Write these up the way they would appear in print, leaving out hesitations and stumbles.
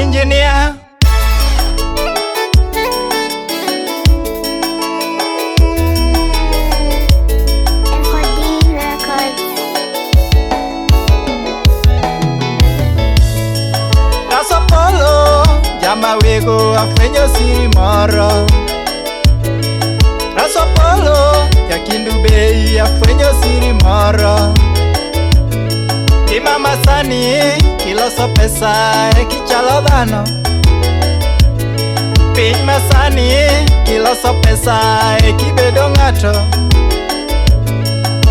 Engineer. FOD Records. Rasopolo, jama wego afwenyo siri moro. Rasopolo, jakindu bei afwenyo siri moro. Ngima masani kiloso pesa e kichalo dhano. Piny masani kiloso pesa e kibedo ng'ato.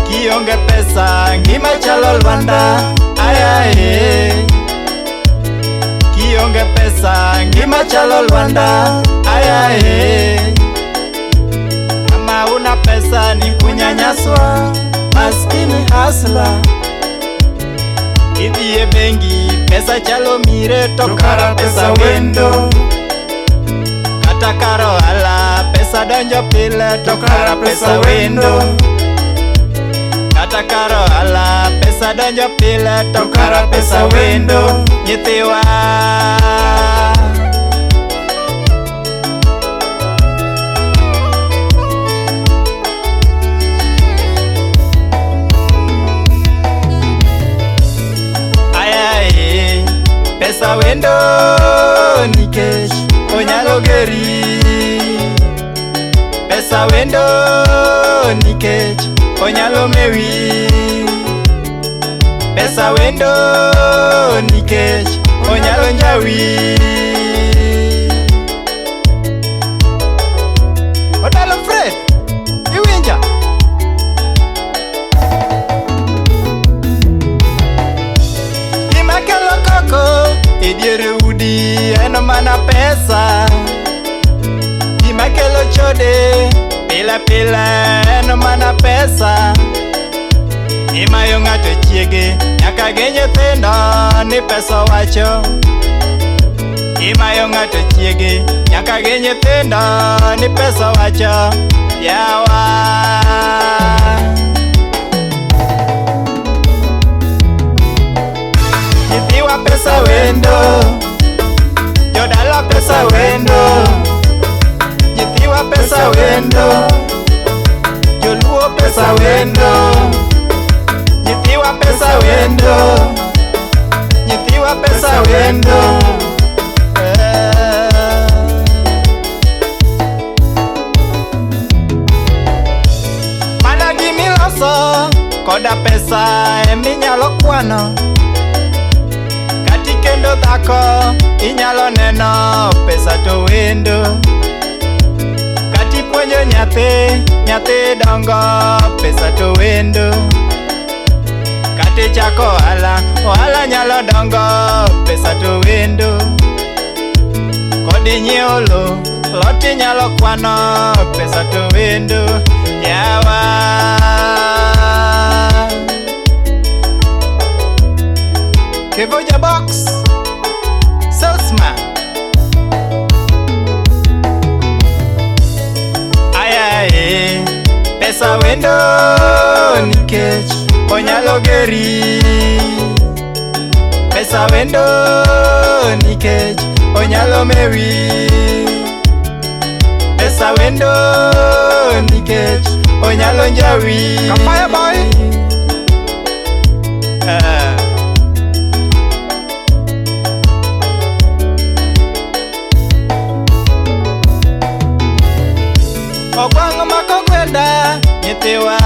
Kionge pesa ngima chalo lwanda ayaye. Kionge pesa ngima chalo lwanda ayaye. Kama una pesa ni kunyanyaswa, maskini hasla. Idhi e bengi pesa chalo mire to kara pesa wendo. Kata kar ohala pesa donjo pile to kara pesa wendo. Kata kar ohala pesa donjo pile to kara pesa wendo. Nyithiwa. Ayaye, pesa wendo nikech onyalo geri. Pesa wendo nikech onyalo mewi. Pesa wendo nikech onyalo njawi. Odalo Fred, iwinja? Gima kelo koko e dier udi en mana pesa. Gima kelo chode pile pile en mana pesa. Imayo ng'ato chiege nyaka gi nyithindo ni pesa owacho. Imayo ng'ato chiege nyaka gi nyithindo ni pesa owacho. Yawa. Nyithiwa pesa wendo, jodala pesa wendo, nyithiwa pesa wendo, joluo pesa wendo, nyithiwa pesa wendo, nyithiwa pesa wendo. Eh. Mana gimiloso koda pesa eminyalo kwano. Kati kendo dhako inyalo neno pesa to wendo. Kati puonjo nyathi, nyathi dongo pesa to wendo. Kati chako ohala, ohala nyalo dongo pesa to wendo. Kodi nyiewo lo, lot inyalo kwano pesa to wendo. Yawa. Kevoja box salesman. Ayaye, pesa wendo nikech onyalo geri. Pesa wendo nikech onyalo mewi. Pesa wendo nikech onyalo njawi. Kafaya boy. Eh. Ogwang' mako gwenda nyithiwa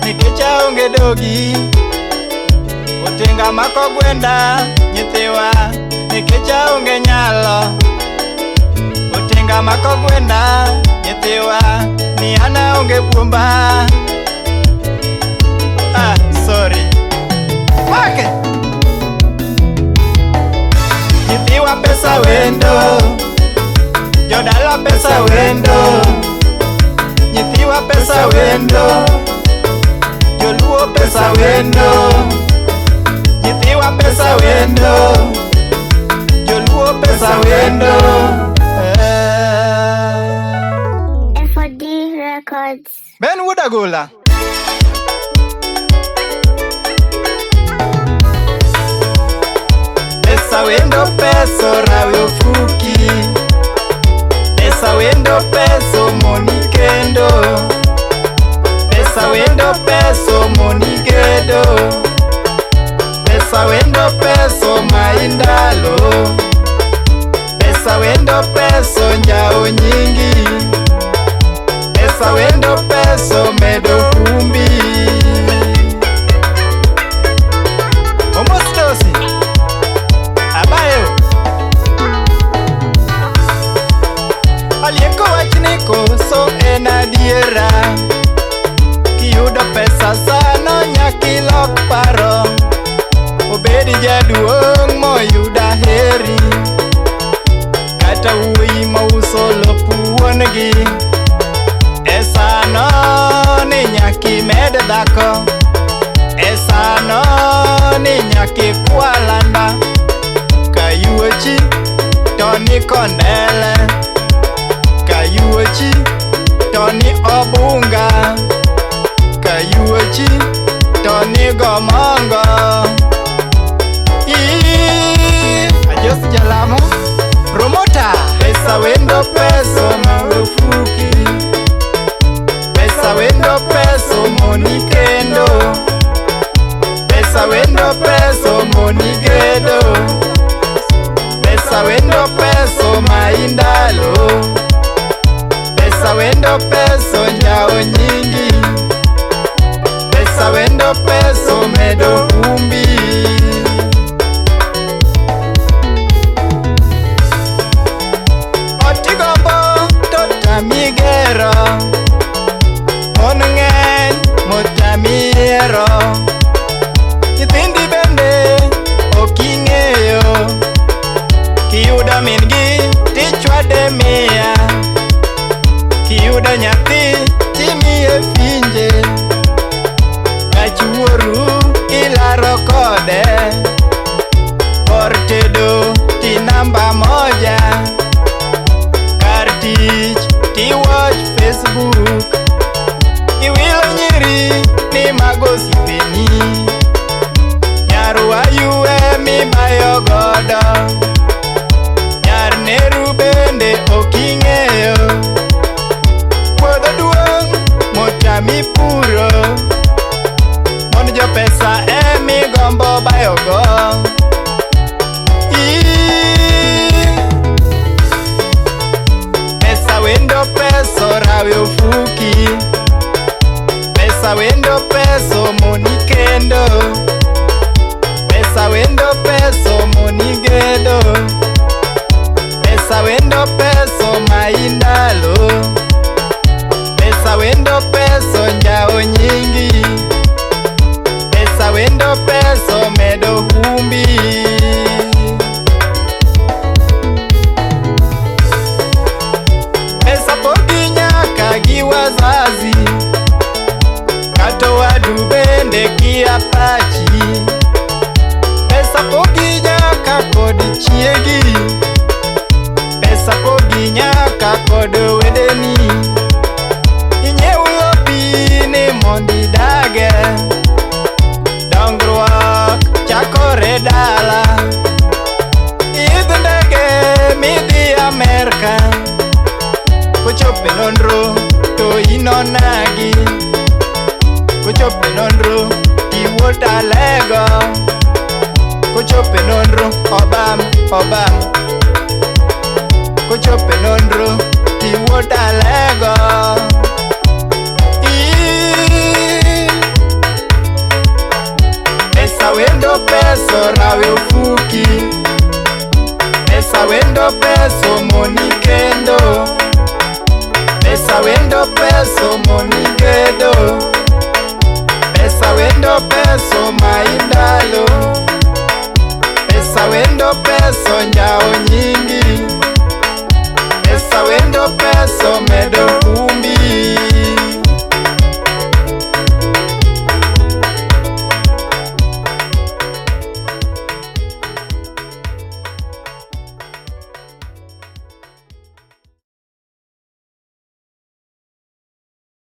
nikech aonge dogi. Otenga mako gwenda nyithiwa nikech aonge nyalo. Otenga mako gwenda nyithiwa ni an aonge buomba. Ah, sorry. Make. Nyithiwa pesa wendo, jodala pesa wendo, nyithiwa pesa wendo, joluo pesa wendo, nyithiwa pesa wendo, joluo pesa wendo. Eh. FOD Records. Ben Wuod Agola. Pesa wendo pesa rawi. wuon-gi. E sano ni nyaka imed dhako. E sano ni nyaka ikwa landa. Kayuochi to ni kondele. Kayuochi to ni obunga. Kayuochi to ni gomongo. Ajos Jalamo promota. Pesa wendo peso marufuki. Pesa wendo peso moni kendo. Pesa wendo peso moni gedo. Pesa wendo peso maindalo. Pesa wendo peso njao nyingi. Pesa wendo peso medo umbi. Otigombo to tami gero. Mon ng'eny motami yiero. Nyithindi bende ok ing'eyo. Kiyudo min-gi tichwade miya. Kiyudo nyathi timiye finje. Gach wuoru ilaro kode. Kor tedo ti namba moja. Kar tich ti watch Facebook. Iwilo nyiri ni mago osiepeni. Nyar wayue mibayo godo. Nyar neru bende ok ing'eyo. Puodho duong' motami puro. Mond jopesa emigombo bayogo. Pesa wendo peso rawe ofuki. Pesa wendo peso moni kendo. Pesa wendo peso moni gedo. Pesa wendo peso maindalo. Pesa wendo peso njao nyingi. Pesa wendo peso medo humbi. Pesa pogi nyaka gi wazazi. Kata wadu bende kia pachi. Pesa pogi nyaka kod chiegi. Pesa pogi nyaka kod wedeni. Inyiew lopi ni mondo idage. Dongruok chakore dala. Idh ndege midhi Amerka. Kochopo e nonro to inonagi. Kochopo e nonro tiwuot alego. Kochopo e nonro obam obam